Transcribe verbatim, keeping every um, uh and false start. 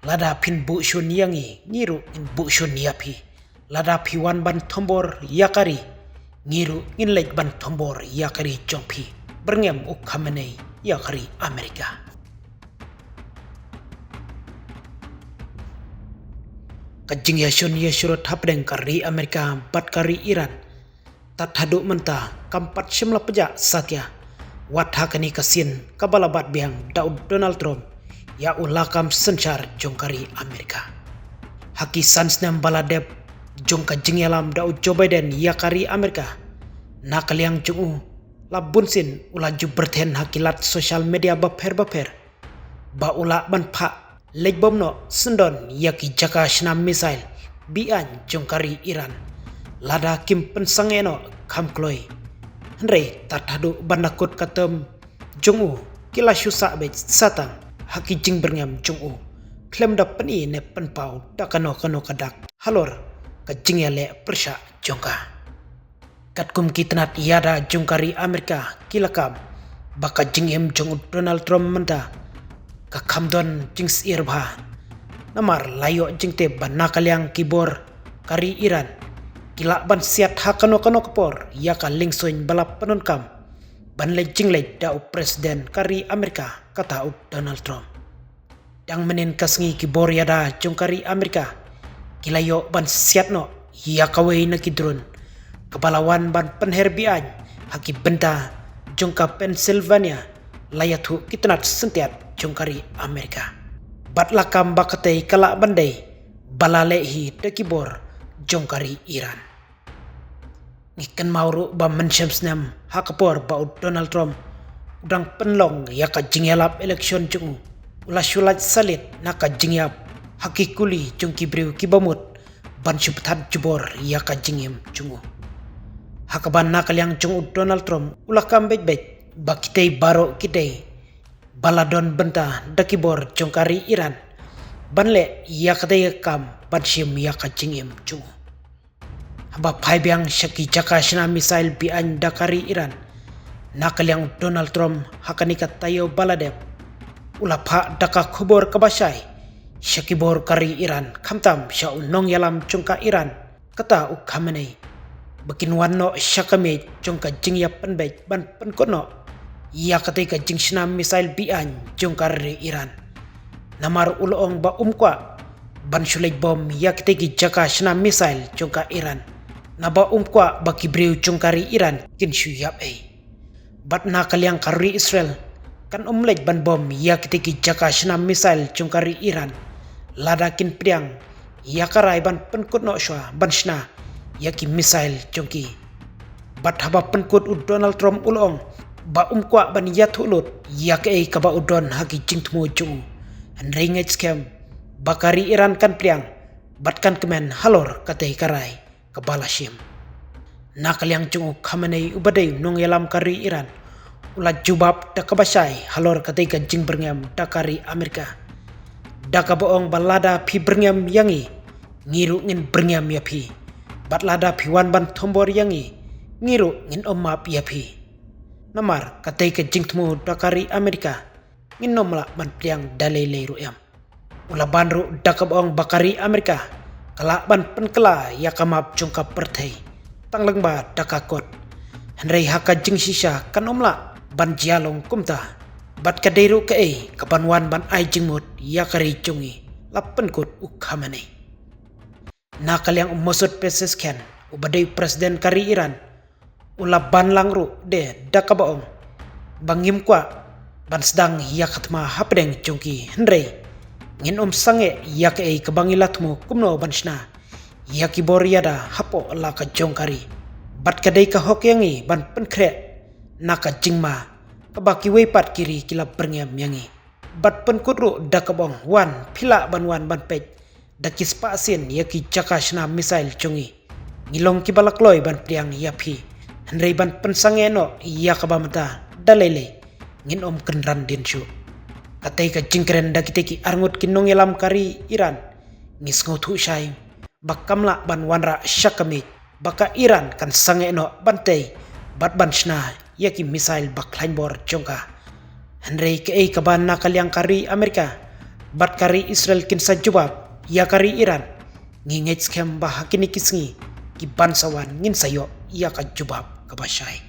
Lada phin buh shun ïa ngi, ngi ruh ngin buh shun ïa phi. Lada phi wan ban thombor ïa ka ri, ngi ruh ngin leit ban thombor ïa ka ri jong phi, byrngem u Khamenei ïa ka ri Amerika. Ka jingïashun ïashrut hapdeng ka ri Amerika bad ka ri Iran, tad haduh mynta kam pat shym la pjah satia. Wat ha kane ka sien kaba la bat biang da u Donald Trump ïa u lakam synshar jong ka ri Amerika. Ha ki san snem ba la dep jong ka jingïalam da u Joe Biden ïa ka ri Amerika, na ka liang jong u la bun sien u la ju byrthen ha ki lad social media bapher bapher ba u lah ban phah leit bom noh syndon ïa ki jaka shna missile be-aiñ jong ka ri Iran. Lada kim pynsangeh noh kham kloi. Hynrei tad haduh ban da kut ka term jong u, ki la shu sah beit satang ha ki jingbyrngem jong u, khlem da pyni ne pynpaw da kano kano ka dak halor ka jingïaleh pyrshah jong ka. Katkum ki tnat ïada jong ka ri Amerika ki la kam ba ka jingim jong u Donald Trump mynta ka kham don jingsyier bha. Namar la ïoh jingtip ba na ka liang ki bor ka ri Iran ki lah ban siat ha kano kano ka por ïa ka liengsuiñ ba la pyndonkam ban leit jingleit da u president ka ri Amerika, kata u Donald Trump. Dang mynnin ka sngi ki bor ïada jong ka ri Amerika ki la ïoh ban siat noh ïa kawei na ki drone kaba la wan ban pynher be-aiñ ha ki bynta jong ka Pennsylvania, la ïathuh ki tnat syntiat jong ka ri Amerika. Bad la kam ba katei ka lah ban dei ba la leh hi da ki bor jong ka ri Iran. Ngi kynmaw ruh ba mynshem snem ha ka por ba u Donald Trump u dang pynlong ïa ka jingïalap election jong u, u la shu lait salit na ka jingïap ha ki kuli jong ki briew kiba mut ban shu pynthat jubor ïa ka jingim jong u. Ha kaba na ka liang jong u Donald Trump u la kam beit beit ba kitei baroh ki dei ba la don bynta da ki bor jong ka ri Iran ban leh ïa katei ka kam ban shim ïa ka jingim jong u. Haba phai biang sha ki jaka shna missile be-aiñ da ka ri Iran, na ka liang u Donald Trump ha kane ka taïew ba la dep u la phah da ka khubor kaba shai sha ki bor ka ri Iran, khamtam sha u nongïalam jong ka Iran, kata u Khamenei, ba kin wan noh sha ka miej jong ka jingïapynbeit ban pynkut noh ïa katei ka jingshna missile be-aiñ jong ka ri Iran. Namar u la ong ba um kwah ban shu leit bom ïa kitei ki jaka shna missile jong ka Iran, naba um kwah ba ki briew jong ka ri Iran kin shu ïap ei. Bad na ka liang ka ri Israel kan ym leit ban bom ïa kitei ki jaka shna missile jong ka ri Iran lada kin pdiang ïa ka rai ban pynkut noh shuwa ban shna ïa ki missile jong ki. Bad haba pynkut u Donald Trump u la ong ba um kwah ban ïathuh lut ïa kaei kaba u don ha ki jingthmu jong u. Hynrei ngeit skhem ba ka ri Iran kan pdiang bad kan kmen halor katei ka rai kaba la shim. Na ka liang jong u Khamenei uba dei u nongïalam ka ri Iran u la jubab da kaba shai halor katei ka jingbyrngem da ka ri Amerika, da kaba ong ba lada phi byrngem ïa ngi, ngi ruh ngin byrngem ïa phi. Bad lada phi wan ban thombor ïa ngi, ngi ruh ngin ym map ïa phi. Namar katei ka jingthmu da ka ri Amerika ngin ym lah ban pdiang da lei lei ruh em. U la ban ruh da kaba ong ba ka ri Amerika ka lah ban pynkylla ïa ka map jong ka pyrthei tang lyngba da ka kot. Hynrei ha ka jingshisha kan ym lah ban jia long kumta. Bad ka dei ruh kaei kaban wan ban ai jingmut ïa ka ri jong ngi, la pynkut u Khamenei. Na ka liang u Masoud Pezeshkian uba dei u president ka ri Iran u la ban lang ruh de da kaba ong ba ngim kwah ban sdang ïa ka thma hapdeng jong ki, hynrei ngin ym sangeh ïa kaei kaba ngi la thmu kumno ban shna ïa ki bor ïada hapoh la ka jong ka ri. Bad ka dei ka hok ïa ngi ban pynkhreh na ka jingma kaba kiwei pat ki ri ki la byrngem ïa ngi. Bad pynkut ruh da kaba ong wan, phi lah ban wan ban peit da ki spah sien ïa ki jaka shna missile jong ngi. Ngi long kiba la kloi ban pdiang ïa phi, hynrei ban pynsangeh noh ïa kaba mynta da lei lei ngin ym kynran dien shuh. Katei ka jingkren da kitei ki arngut ki nongïalam ka ri Iran, ngi sngewthuh shai ba kam lah ban wanrah sha ka miej ba ka Iran kan sangeh noh ban tei bad ban shna ïa ki missile ba khlaiñ bor jong ka. Hynrei kaei kaba na ka liang ka ri Amerika bad ka ri Israel kin sa jubab ïa ka ri Iran. Ngi ngeit skhem ba ha kine ki sngi kiban sa wan ngin sa ïoh ïa ka jubab kaba shai.